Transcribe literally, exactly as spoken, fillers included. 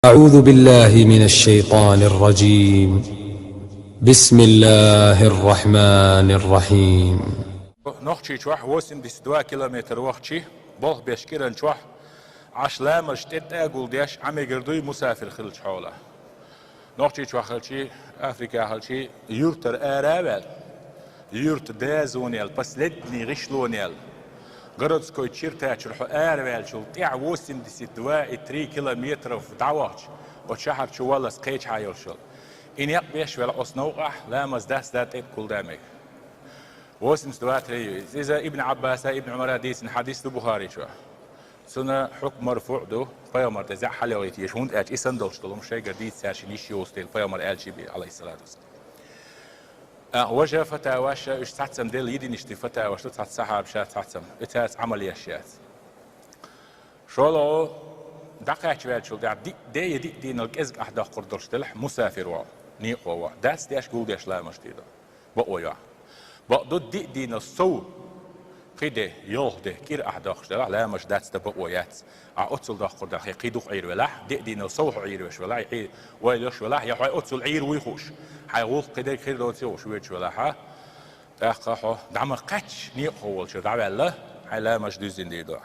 أعوذ بالله من الشيطان الرجيم. بسم الله الرحمن الرحيم. Нохчийчохь восемьдесят два километр вахчи, болх беш кӀиранчохь, Ӏаш ламазаш тӀе тӀагулдеш Ӏамегар дуй мусафир хилча хьола. Нохчийчохь хилчи, Африка хилчи, юртара ара а ваьлла, юрта дазонел, последний гӀишлонел, городской чертачур хьо араваьллачул тӀаьхьа восемьдесят два и три километров дӀавахча, оцу шахьар чу валлалц кхечахьа йолуш йолу. И некъ беш велахь оцу новкъахь, ламаз дац, да тӀе а кулда мега. Восемьдесят два три ю иза. Иза Ибн Ӏаббаса, Ибн Ӏумара дийцина хьадис ду Бухаричохь. Цуьнан хьукм марфуӀ ду, пайхамар тӀе зӀе хьалайохуьйтуш, хӀунда аьлча и санна долуш долу хӀума шайгара дийца цаьршинна йиш йоцу дела пайхамар аьлчи бен, Ӏалайхиссалату вассалам. А, важа фатаваш, уьш цхьаццам делла единичный фатаваш ду, цхьацца сахьабаша цхьаццам. И цаьрца Ӏамал еш яц. ШолгӀа, дӀакхаьчваьллачул тӀаьхьа диъ де я диъ дийнал кӀезиг ахь доккхур долуш делахь, мусафир вахь, некъо вахь, дац деш гулдеш ламаш дийр ду. Бакъо йохь. Бакъду диъ дийнал сов, кхин де, йолх де, кӀира ахь доккхуш делахь, ламаш дац дан бакъо яц. Ахь оццул доккхур делахь, кхин дукха Ӏийр велахь, диъ дийнал сов хьо Ӏийр веш велахь, я Ӏийр вайла йолуш велахь, я хьой оццул Ӏийр вуй хууш, хьайн гӀуллакх кхин дерг хир доций хууш воьдуш велахь, тӀаккха хьо дӀа ма кхаьчча некъахо волчуьра дӀаваьлла, хьайн ламаш дуьззина дийр ду.